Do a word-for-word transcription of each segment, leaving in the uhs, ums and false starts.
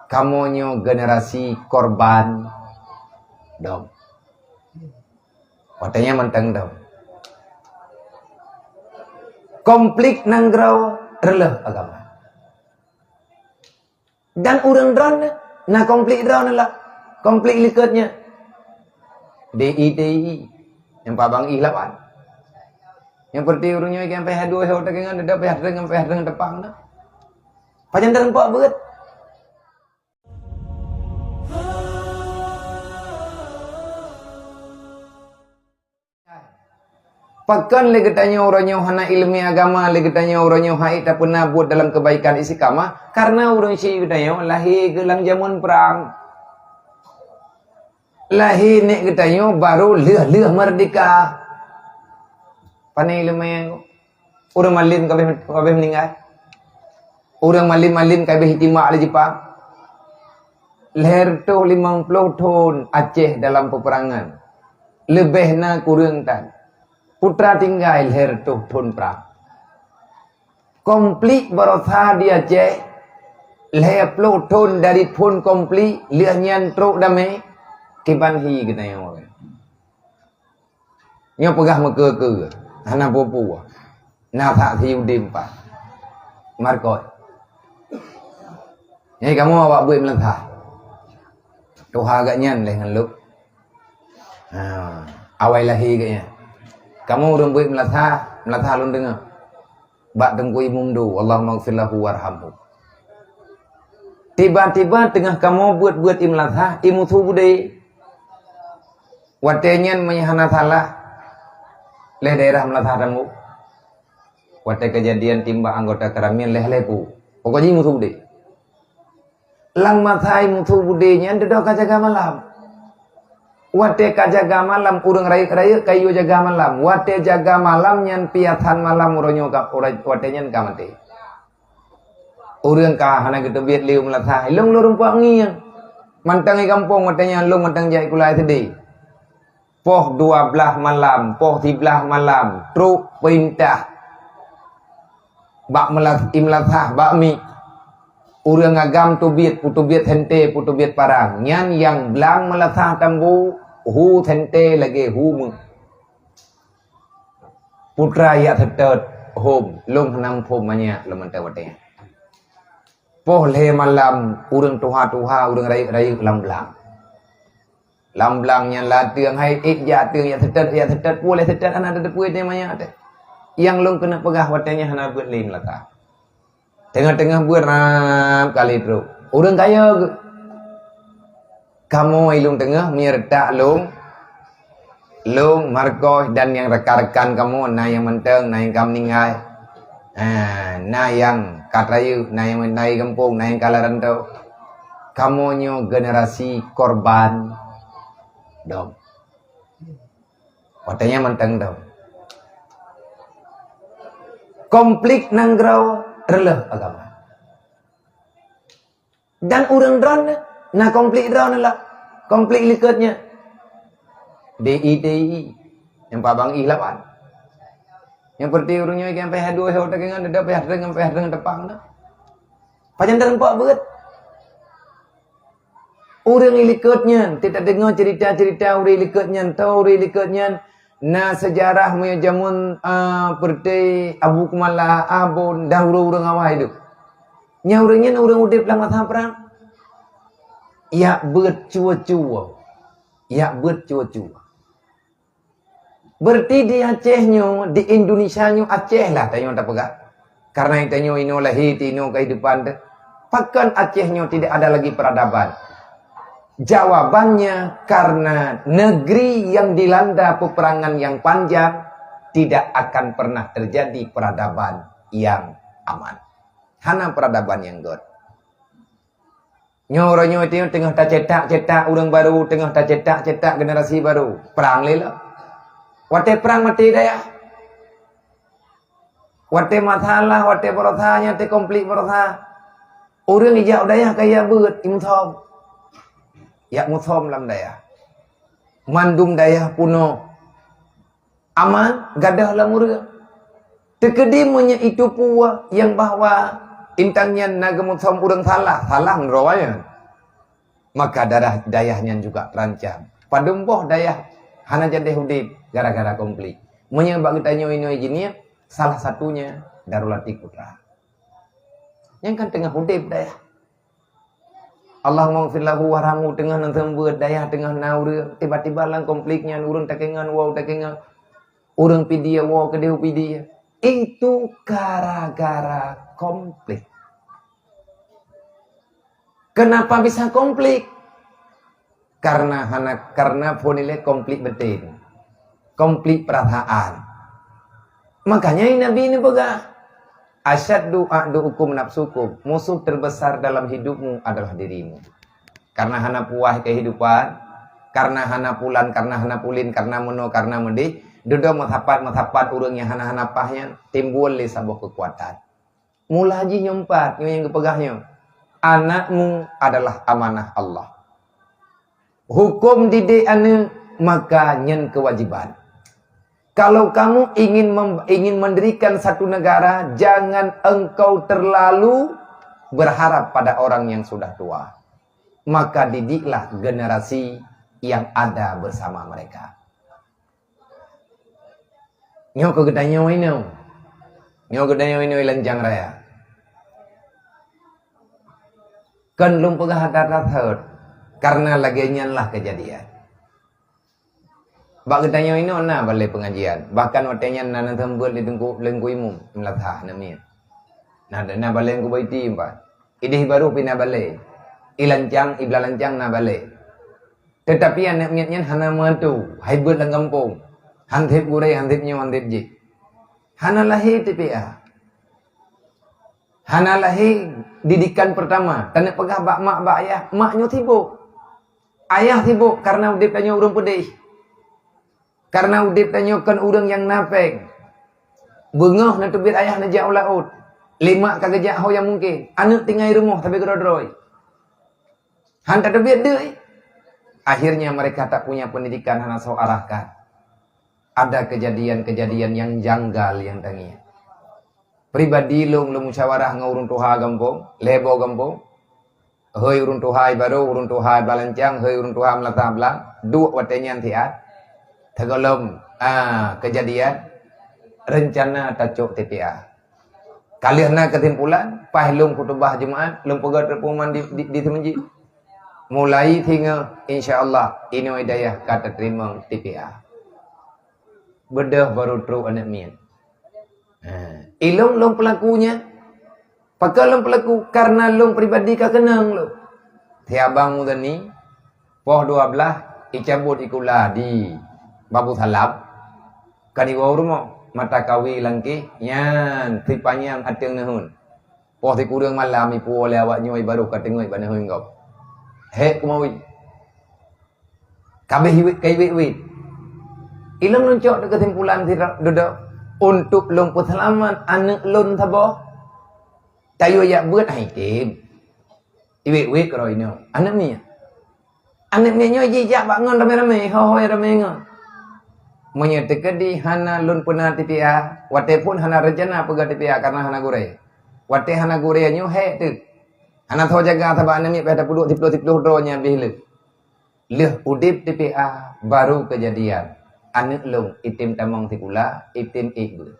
Kamoe nyoe generasi korban dom. Watée nyan mantong dom. Konflik nanggroe reuloh agama. Dan ureuëng droeneuh na konflik droeneuh lah. Konflik likot nyan. D I T I. Nyang pabang ih lawan. Nyang peureuti ureuëng nyoe nyang payah dua ho teukeungan, dada payah teukeungan, payah teukeungan tepang na. Pajan teureumpak beuet. Pakon lé geutanyoe uroe nyoe hana iéleumé agama, lé geutanyoe uroe nyoe hai tapeuna buet dalam keubaikan istiqamah? Karena ureuëng syik geutanyoe lahé geuh lam jameun prang. Lahé nek geutanyoe barô lheueh-lheueh meurdeka. Pane iéleumé ureuëng malem ka abéh, ka abéh meuninggai. Ureuëng malem-malem ka abéh itimbak lé Jepang. Lhèe reutôh limong ploh thon Aceh dalam peperangan. Leubeh na kureueng tan. Putra tinggai lhèe reutôh thon prang. Konflik barosa di Aceh, lhèe ploh thon dari phon konflik, lheueh nyan trok damé, kiban hi geutanyoe. Nyoe peugah meukeue-keue, hana peue-peue. Na that si Udin pat. Markot. Nyan kamoe awak buet meulasah. Tuha gak nyan leh ngon lôk. Ha, awai lahé geuh nyan. Kamoe ureuëng buet meulasah, meulasah lôn deungoe. Bak Teungku Imum Do, Allahumma gfir lahu warhamhu. Tiba-tiba teungoh kamoe buet-buet i meulasah, i musu beudé. Watée nyan meunyoe hana salah, lé daerah meulasah Tambô. Watée keujadian timbak anggota keuramian leh-leh pu. Pokok jih musu beudé. Lam masa musu beudé nyan dudoe ka jaga malam. Watée ka jaga malam, ureuëng rayeuk-rayeuk ka yue jaga malam. Watée jaga malam nyan piasan malam uroe nyoe ka, uroe, watée nyan ka maté. Ureuëng ka hana geuteubiet lé meulasah, lôn lôn rumpok ngieng. Mantong i gampông watée nyan lôn mantong jak i kulai seudeh. Poh dua blaih malam, poh siblaih malam, trok peurintah bak meulas-, i meulasah bak miek. Ureuëng agam teubiet, peuteubiet sente, peuteubiet parang. Nyan nyang blang meulasah Tambô, hu sente lagée hu méuh. Putra jak seutôt hom, lôn hana muphom manyak lom mantong watée nyan. Poh lhée malam, ureuëng tuha-tuha, ureuëng rayeuk-rayeuk lam blang. Lam blang nyan lateueng hai ék jak teueng jak seutôt, jak seutôt, puléh seutôt hana teuteupeue teuh manyak teuh. Nyang lôn keuneuk peugah watée nyan hana beuet lé meulasah. Teungoh-teungoh beuet rab kali trok. Ureuëng kayée geuh. Kamoe i lôn teungoh meunyoe reutak lôn, lôn, Markos dan nyang rekan-rekan kamoe, na nyang mantong, na nyang ka meuninggai. Ha, na nyang ka rayeuk, na nyang na i gampông, na nyang ka lam rantau. Kamoe nyoe generasi korban dom. Watée nyan mantong dom. Konflik nanggroe reuloh agama. Dan ureuëng droeneuh na konflik droeneuh lah. Konflik likot nyan. D I T I. Nyang pabang ih lawan. Nyang peureuti ureuëng nyoe nyang payah dua ho teukeungan, dada payah teukeungan, payah teukeungan tepang na. Pajan teureumpak beuet. Ureuëng likot nyan, teuka deungoe cerita-cerita ureuëng likot nyan, tho ureuëng likot nyan, na seujarah meunyoe jameun, a, peureuti Abu Kumala, Abon, dan ureuëng-ureuëng awai deuh. Nyang ureuëng nyan ureuëng udeb lam masa prang. Jak beuet cue-cue. Jak beuet cue-cue. Berarti di Aceh nyoe, di Indonesia nyoe Aceh lah tanyoe tapeugah. Karena tanyoe inoe lahé, inoe kehidupan teuh. Pakon Aceh nyoe tidak ada lagi peradaban? Jawabannya, karena negeri yang dilanda peperangan yang panjang, tidak akan pernah terjadi peradaban yang aman. Hana peradaban nyang göt. Nyoe uroe nyoe teungoh tacetak-cetak ureuëng barô, teungoh tacetak-cetak generasi barô. Prang lé lom. Watée prang maté dayah. Watée masalah, watée barosa, nyan watée konflik barosa. Ureuëng ijak u dayah kaya beuet, imusom. Jak musom lam dayah. Mandum dayah punoh. Aman, gadôh lam ureuëng. Teukeudi meunyoe itu peue nyang bahwa intang nyan na geumusom ureuëng salah, salah meunurot awaknyan. Maka darah dayah nyan juga terancam. Padum boh dayah hana jadi udeb gara-gara konflik. Meunyoe bak geutanyoe inoe jiniet, salah satunya Darul Atik Putra. Nyang kan teungoh udeb dayah. Allahumma ghfir lahu warhamhu, teungoh neuseumeubeuet dayah, teungoh na ureuëng, tiba-tiba lam konflik nyan ureuëng takengon, woe takengon, ureuëng pidie, woe keudeh pidie. Itu gara-gara konflik. Kenapa bisa konflik? Karena hana, karena phon ilée konflik batin, konflik perasaan. Makanya Nabi ini peugah, "Asyaddu a'duukum nafsukum, musuh terbesar dalam hidupmu adalah dirimu." Karena hana puas kehidupan, karena hana pulan, karena hana pulin, karena meunoe, karena meudeh, dudoe meusapat-meusapat ureuëng nyang hana-hana paih nyan timbul lé saboh keukuatan. Mula jih nyoe empat, nyoe nyang geupeugah nyoe, "Anakmu adalah amanah Allah." Hukum didik aneuk, maka nyan kewajiban. Kalau kamu ingin mem-, ingin mendirikan satu negara, jangan engkau terlalu berharap pada orang yang sudah tua. Maka didiklah generasi yang ada bersama mereka. Nyoe keu geutanyoe inoe. Nyoe geutanyoe inoe i Lancang Raya. Kon lôn peugah that-that thot, karena lagée nyan lah keujadian. Bak geutanyoe inoe na balée peungajian, bahkan watée nyan na neuseumeubeuet lé Teungku, lé Teungku Imum Meulasa, aneuk miet. Na, na balée Teungku Baiti empat. Ideh baru pih na balée. I Lancang, i Blah Lancang na balée. Tetapi aneuk miet nyan hana meuatu, hai beuet lam gampông. Han seb gurée, han seb nyoe, han seb jih. Hana lahé T P A. Hana lahé didikan pertama. Taneuk peugah bak mak, bak ayah, mak nyoe sibok. Ayah sibok karena udeb tanyoe ureuëng peudeh. Karena udeb tanyoe kon ureuëng nyang na péng. Beungoh neuteubiet ayah neujak u laôt. Lé mak ka geujak ho nyang mungken. Aneuk tinggai rumoh sabe keudroe-droe. Han tateubiet deuk. Akhirnya mereka tak punya pendidikan, hana soe arahkan. Ada kejadian-kejadian yang janggal yang tangieng. Pribadi lôn, lôn musyawarah ngon ureuëng tuha gampông, lhée boh gampông. Hei ureuëng tuha i Barô, ureuëng tuha i Blah Lancang, hei ureuëng tuha Meulasa Blang, duek watée nyan siat. Teugohlom, ah, kejadian rencana tacok T P A. Ka lheueh na keusimpulan, paih lôn khutubah Jumaat, lôn peugah teupeuman di, di, di seumeujid. Mulai singoh, insya Allah, inoe dayah ka tateurimong T P A. Beudôh baru trok aneuk miet. Ha, ilôn lôn peulaku nyan. Pakon lôn peulaku? Karena lôn pribadi ka keunong lôn. Si Abang Muzani, poh dua blaih, icabot sikula di Babu Salam, ka diwoe u rumoh, mata kawi langkeh, nyan sipanyang ateueng neuheun. Poh sikureueng malam ipuwoe lé awak nyoe baroh ka teungoh bak neuheun gob. Hék keumawi. Kabeh iwet ka iwet-wet. Ilôn lôn cok keusimpulan sidroe dudoe, untuk lôn peuseulamat aneuk lôn saboh. Tayue jak beuet hai tem. Iwet-wet keudroe inoe. Aneuk miet. Aneuk miet nyoe jijak bak ngon ramé-ramé, ho-ho ramé ngon. Meunyoe teukeudi hana lôn peuna T P A, watée phon hana reuncana peugah T P A karena hana gurée. Watée hana gurée nyoe hék teuk. Hana soe jaga sabab aneuk miet payah tapeuduek siploh-siploh droe nyan abéh lé. Lheueh udeb T P A baru keujadian. Aneuk lôn item tamong sikula, item ék beuet.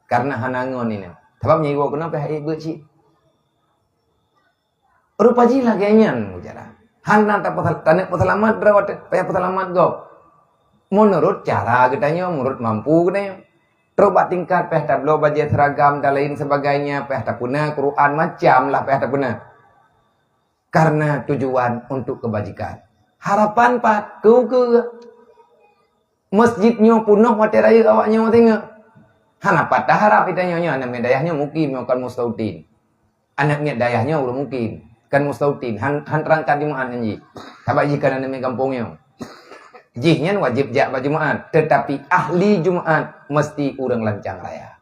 Karena hana ngon inoe. Sabab nyoe iwoe keunoe payah ék beuet cit. Rupa jih lagée nyan ujaran. Hana tapeusa-, taneuk peuseulamat droe watée payah peuseulamat gob. Meunurot cara geutanyoe, meunurot mampu geutanyoe. Trok bak tingkat payah tabloe bajée seragam dan lain sebagainya, payah tapeuna Quran, macam lah payah tapeuna. Karena tujuan untuk kebajikan. Harapan pat keu, keu masjid nyoe peunoh watée rayeuk awak nyoe singoh. Hana pat taharap geutanyoe nyoe, aneuk miet dayah nyoe mukim nyoe kon mustautin. Aneuk miet dayah nyoe ureuëng mukim, kon mustautin, han, han teurangkat Jumaat ngon jih. Sabab jih kon aneuk miet gampông nyoe. Jih nyan wajéb jak bak Jumaat, teutapi ahli Jumaat meusti ureuëng Lancang Raya.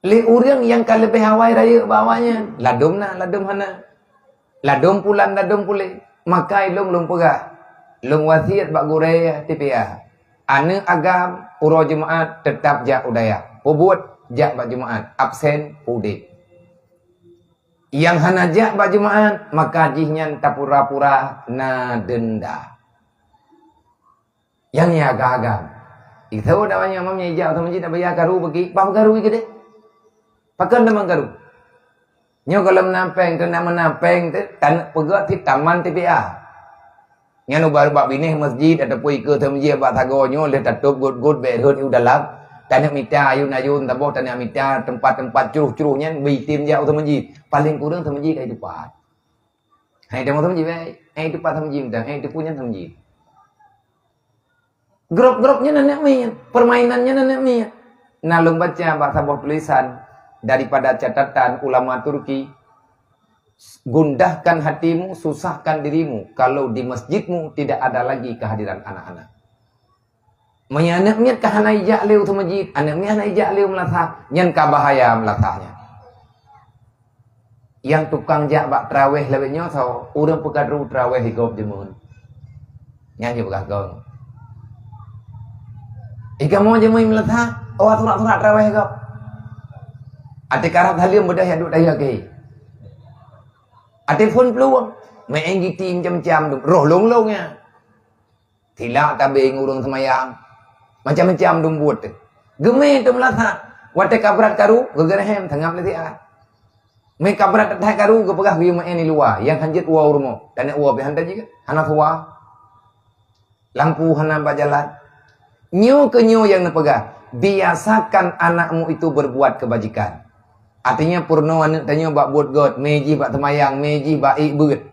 Lé ureuëng nyang ka leubeh awai rayeuk bak awaknyan, ladôm na, ladôm hana. Ladôm pulan, ladôm puléh. Maka ilôn lôn peugah, lôn wasiet bak gurée T P A. Aneuk agam uroe Jumaat teutap jak u dayah. Peubuet jak bak Jumaat, absen udeb. Nyang hana jak bak Jumaat, maka jih nyan tapura-pura na denda. Nyang nyan agam-agam. Itu dah banyak mam nyang ijak masjid nak bayar karu bagi, bah karu ke deh. Pakon teuma karu? Nyoe kalau meunapeng tu nak meunapeng tu, tan peugah di taman T P A. Nyan ubat-ubat binéh masjid ataupun ikeue masjid bak sagoe nyoe lheueh tatôp got-got bèk rhot u dalam. Taneuk mita ayun-ayun saboh, taneuk mita teumpat-teumpat cruh-cruh nyan beuitem jak u masjid. Paléng kureueng masjid ka itupat. Hai teuma masjid baik. Hai itupat masjid mita, hai itupat nyan masjid. Grop-grop nyan aneuk miet, permainan nyan aneuk miet. Na lôn baca bak saboh tulisan daripada catatan ulama Turki, "Gundahkan hatimu, susahkan dirimu kalau di masjidmu tidak ada lagi kehadiran anak-anak." Meunyoe aneuk miet ka hana ijak lé u masjid, aneuk miet hana ijak lé u meulasah, nyan ka bahaya meulasah nyan. Nyang tukang jak bak traweh lawét nyoe soe, ureueng peukaru traweh i gob jeumeun. Nyan jipeugah gong. I kamoe jeumeun meulasah, oh, surak-surak traweh gob. Até karab saleuem beudah jak duek daya keu. Até phon peuluwang, meu'en giti macam-macam dum, roh lôn-lôn nyan. Silak tabeng ureueng seumayang. Macam-macam dum buet teuh. Geumé teuh meulasah. Watèe ka brat karu, geugeureuhem teungab lé siat. Mé ka brat that karu, geupeugah geuyue meu'en di luwa, nyang hanjeuet woe u rumoh. Taneuk woe pih han tajeuet, hana suwa. Lampu hana bak jalan. Nyoe keuh nyoe nyang neupeugah, biasakan anakmu itu berbuat kebajikan. Artinya, peurunoe aneuk tanyoe bak buet göt, mé jih bak seumayang, mé jih bak ék beuet.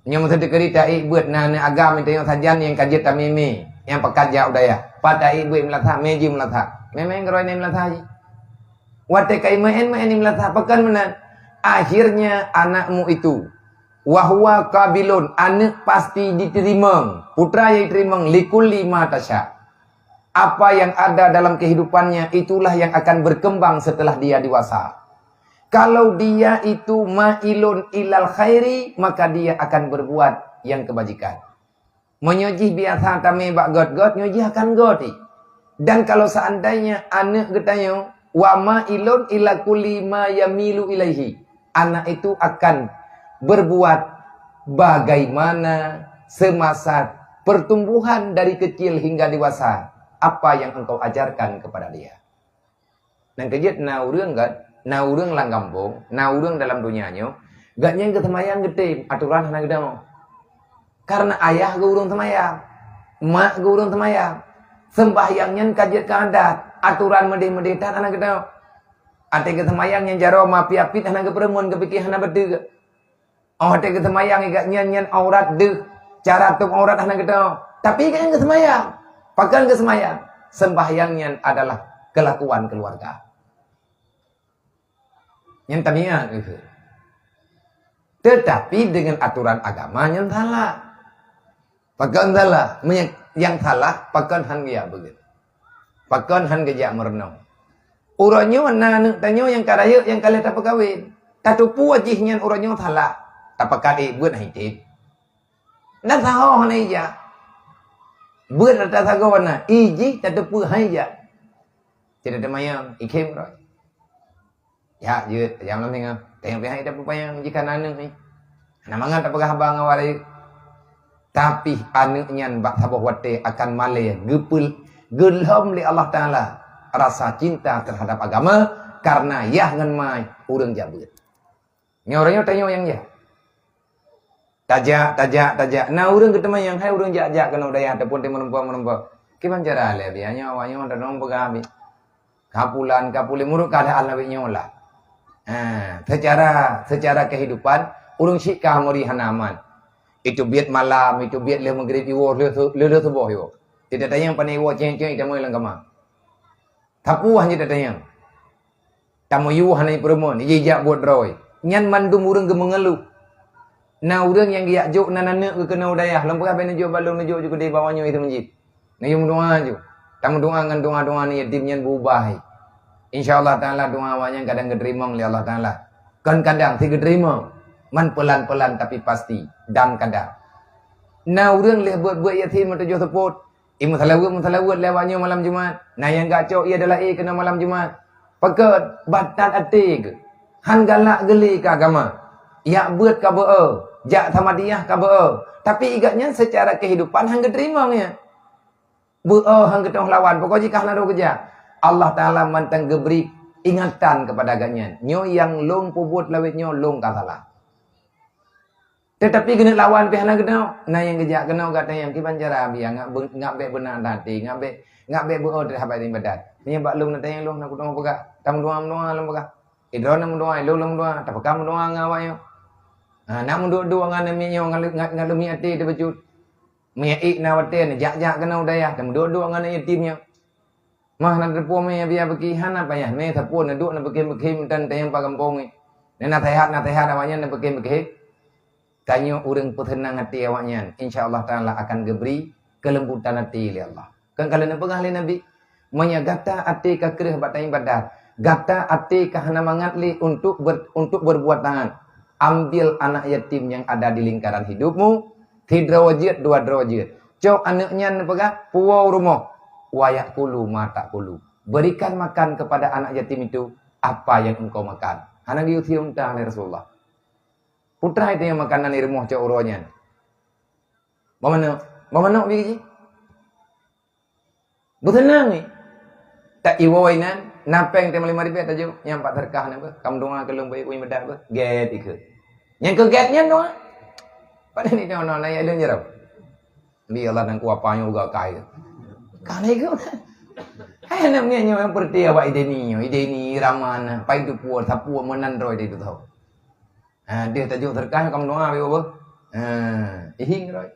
Nyoe meuseuteu keurita ék beuet, na aneuk agam tanyoe sajan nyang ka jeuet tamé-mé, nyang pakat jak u dayah. Pat ta ék beuet meulasah, mé jih meulasah. Memang keurôi nyan meulasah jih. Watèe ka imeu'en, meu'en meulasah, pakon meunan? Akhirnya anakmu itu, wa huwa qabilun, aneuk pasti jiteurimong, putra nyang jiteurimong, likulli ma tasya. Apa yang ada dalam kehidupannya, itulah yang akan berkembang setelah dia dewasa. Kalau dia itu mailun ilal khairi, maka dia akan berbuat yang kebajikan. Meunyoe jih biasa tamé bak göt-göt, nyoe jih akan göt jih. Dan kalau seandainya aneuk geutanyoe, wa mailun ila kulli ma yamilu ilaihi, anak itu akan berbuat bagaimana semasa pertumbuhan dari kecil hingga dewasa, apa yang engkau ajarkan kepada dia. Nyang keujeuet na ureueng göt, na ureueng lam gampông, na ureueng dalam donya nyoe, göt nyan geuseumayang geutem, atoran hana geutanyoe. Karena ayah geuh ureueng seumayang, mak geuh ureueng seumayang. Seumbahyang nyan ka jeuet keu adat, atoran meudeh-meudeh that hana geutanyoe. Até geuseumayang nyan jaroe ma piet-piet hana geupeureumeun, geupike hana beutôi. Oh, watèe geuseumayang igat nyan, nyan aurat deuh. Cara tôp aurat hana geutanyoe. Tapi igat nyan geuseumayang. Pakon geuseumayang? Seumbahyang nyan adalah kelakuan keluarga. Nyan tabiat itu. Tetapi dengan aturan agama nyan salah. Pakon salah? Meunyo nyang salah, pakon han geujak beugét? Pakon han geujak meurunoe? Uroe nyoe na aneuk tanyoe nyang ka rayeuk nyang ka lheueh tapeukawen. Tateupeue jih nyan uroe nyoe salah. Tapakat ék beuet hai tép. Na sahoe hana ijak. Beuet rata sagoe na, i jih tateupeue hai jak. Tidak ada mayang, ikhém rot. Ya, jeuet, tajam lam singoh. Tengok pihak ita peupanyang jika na aneuk ni. Hana mangat tapeugah haba ngon awak rayeuk. Tapi aneuk nyan bak saboh watèe akan malèe geupeu-, geulhom lé Allah Taala rasa cinta terhadap agama karena yah ngon mai ureueng jak beuet. Nyoe ureueng nyoe tanyoe nyang jak. Tajak, tajak, tajak. Na ureueng geuteumayang hai ureueng jak-jak keunoe dayah ataupun teumeurumpok-meurumpok. Kiban cara lé biya nyoe awak nyoe tanong peugah abéh. Ka pulan, ka pulan, meunurot keuadaan lawét nyoe lah. Ha, secara, secara kehidupan, ureueng syik ka meuri hana aman. Itu biet malam, itu biet lheueh maghrib iwoe, lheueh su-, lheueh, lheueh suboh iwoe. Tidak tanyong pane iwoe ceng-ceng itamong lam kama. Tapuih hana tatanyong. Tameuyue hana ipeureumeun, ijak buet droe. Nyan mandum ureueng geumeungeuluh. Na ureueng nyang geujak jok nan aneuk geuh keunoe dayah, lom peugah bèk neujok bak lôn, neujok ju keudeh bak awak nyoe itu masjid. Neuyue meudoa ju. Tameudoa ngon doa-doa ni yatim nyan beubah. Insya Allah Taala doa awak nyan kadang geuteurimong lé Allah Taala. Kon kadang, si geuteurimong. Man pelan-pelan tapi pasti dan kadang. Na ureueng lheueh beuet-beuet yatim meutujoh seupôt, i meusalaweuet-meusalaweuet lé awak nyoe malam Jumat. Na nyang gak cok ie adalah ie keunoe malam Jumat. Pakon? Batat até geuh. Han galak geuli keu agama. Jak beuet ka beu-e, jak samadiyah ka beu-e. Tapi i gobnyan seucara keuhidupan han geuteurimong nyan. Beu-e han geutanyoe lawan, pokok jih ka hana rhoh geujak. Allah Taala mantong geubri ingatan keupada gobnyan. Nyoe nyang lôn peubuet lawét nyoe lôn ka salah. Teutapi keuneuk lawan pih hana keunoe. Na nyang geujak keunoe gata nyang kiban cara biya ngak be-, ngak bék beuna até, ngak bék, ngak bék beu-o teuhadap ibadat. Meunyoe bak lôn na tanyong lôn na kudoe peugah, tameudoa-meudoa lôn peugah. Idroe na meudoa, lôn lôn meudoa, tapeugah meudoa ngon awak nyoe. Ha, nak meuduek-duek ngon aneuk miet nyoe ngon leu-, ngon, ngon leumiet até teubeujeuet. Meunyoe ék na watèe neujak-jak keunoe u dayah, tameuduek-duek ngon aneuk yatim nyoe. Mah na teupeu mé biya beuki hana payah mé sapeue neuduek neubeuki-beuki meutan tayang pa gampông nyoe. Nyan naseuhat-naseuhat awaknyan neubeuki-beuki. Tanyoe ureuëng peuseunang até awaknyan, insya Allah Taala akan geubri keulembutan até lé Allah. Kan ka lheueh neupeugah lé Nabi, meunyoe gata até ka kreueh bak taibadat, gata até ka hana mangat lé untuk ber-, untuk berbuat taat, ambil anak yatim yang ada di lingkaran hidupmu, sidroe jeuet, dua droe jeuet. Cok aneuk nyan neupeugah, puwoe u rumoh, wa ya'kulu ma ta'kulu. Berikan makan kepada anak yatim itu apa yang engkau makan. Hana geuyue sie unta lé Rasulullah. Putra itu nyang makanan di rumoh cok uroe nyan. Bak manok, bak manok bie jih. Beuseunang ni. Tak iwoe nan, na péng teuma lima ribèe tajok, nyang pat seudeukah na beuh. Kam doa keu lôn beuh, ui meudat beuh. Gét ikeu. Nyang keu gét nyan doa. Padahai ni doa na ya lôn jaroe. Bi Allah nangku apa nyang uga kai. Ka lé geuh. Hai aneuk miet nyoe nyang peureuté awak ideni nyoe, ideni irama na, pai teupuwoe, sapeue meunan droe di tu. Ha, deuh tajok seudeukah kam doa beuh. Ha, ihing droe.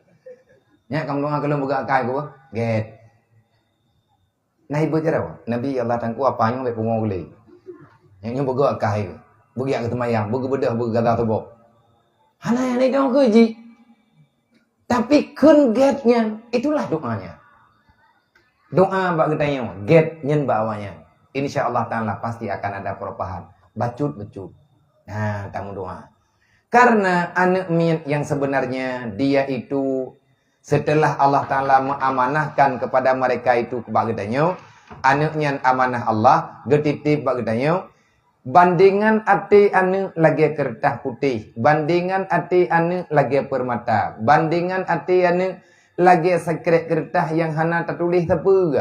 Nyak kam doa keu lôn beuga akai beuh. Gét. Na ibu jaroe, Nabi Allah tangku apa nyang lé pungo gulé. Nyang nyang beuga akai. Beugiak keu seumayang, beugeubeudoh, beugeugata tuboh. Hana nyang lé dong keu jih. Tapi kheun gét nyan, itulah doanya. Doa bak geutanyoe, gét nyan bak awaknyan. Insya Allah Taala pasti akan ada perubahan. Bacut-bacut. Nah, tamu doa. Karena aneuk miet yang sebenarnya dia itu setelah Allah Taala mengamanahkan kepada mereka itu bak geutanyoe, aneuk nyan amanah Allah, geutitip bak geutanyoe, bandingan até aneuk lagée keureutah putéh, bandingan até aneuk lagée peurmata, bandingan até aneuk lagée sekrek keureutah nyang hana tatuléh sapeue.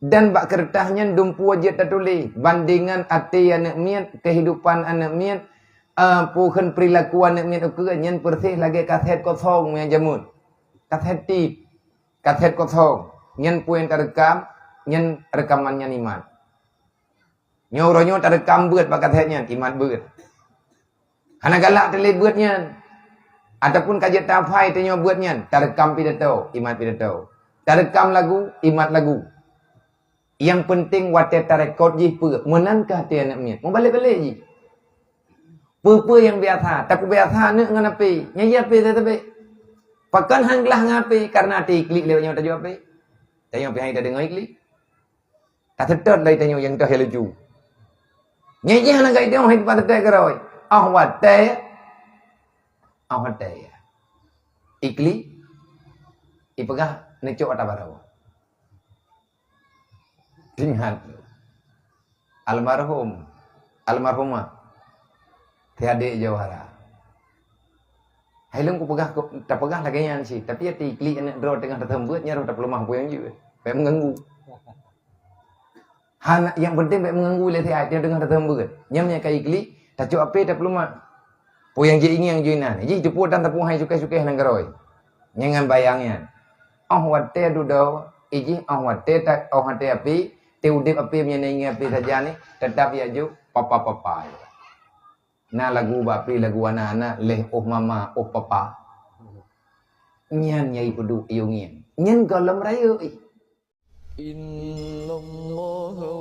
Dan bak keureutah nyan dumpeue jeuet tatuléh, bandingan até aneuk miet, keuhidupan aneuk miet, eh, peue kheun peurilaku aneuk miet ukeue nyan peureséh lagée kasét kosong nyang jameun. Kasét tip, kasét kosong. Nyan peue nyang tareukam, nyan reukaman nyan imat. Nyoe uroe nyoe tareukam beuet bak kasét nyan, imat beuet. Hana galak teuléh beuet nyan. Ataupun ka jeuet tafai teunyoe beuet nyan, tareukam pidato, imat pidato. Tareukam lagu, imat lagu. Nyang peunteng watée tarekod jih peue, meunan keuh até aneuk miet. Meubalek-balek jih. Peue-peue nyang biasa, tapeubiasa aneuk ngon api. Nyan jih api teutabek. Pakon han glah ngon api, karena até iklik lewat nyoe tajok api. Tanyoe pih hai tadeungoe iklik. Taseutôt lé tanyoe nyang toh nyang lucu. Nyan jih hana gai dong hai tempat seutôt keurôi. Oh watée. Oh watée. Iklik. Ipeugah neucok ata baroe. Ingat. Almarhum. Almarhumah. Si adék Johara. Hai lôn kupeugah, tapeugah lagée nyan cit, tapi até iklik aneuk droe teungoh taseumbeuet nyan rôh tapeuleumah peue nyang jeuet. Bék meuganggu. Hana, nyang penting bék meuganggu lé si ai teungoh taseumbeuet. Nyan meunyo ka iklik, tacok api tapeuleumah. Peue nyang jiingieng jih inan. Jih teupeu dan teupeu hai sukeh-sukeh nanggroe. Nyan ngon bayang nyan. Oh watée dudoe, ijih oh watée ta-, oh watée api, teuh udeb api meunyo na ingieng api sajan nyan, teutap ijak jok papa-papa. Na lagu bak api, lagu anak-anak, leh oh mama, oh papa. Nyan nyang ipeuduek iyong nyan. Nyan gohlom rayeuk ih. Innallaha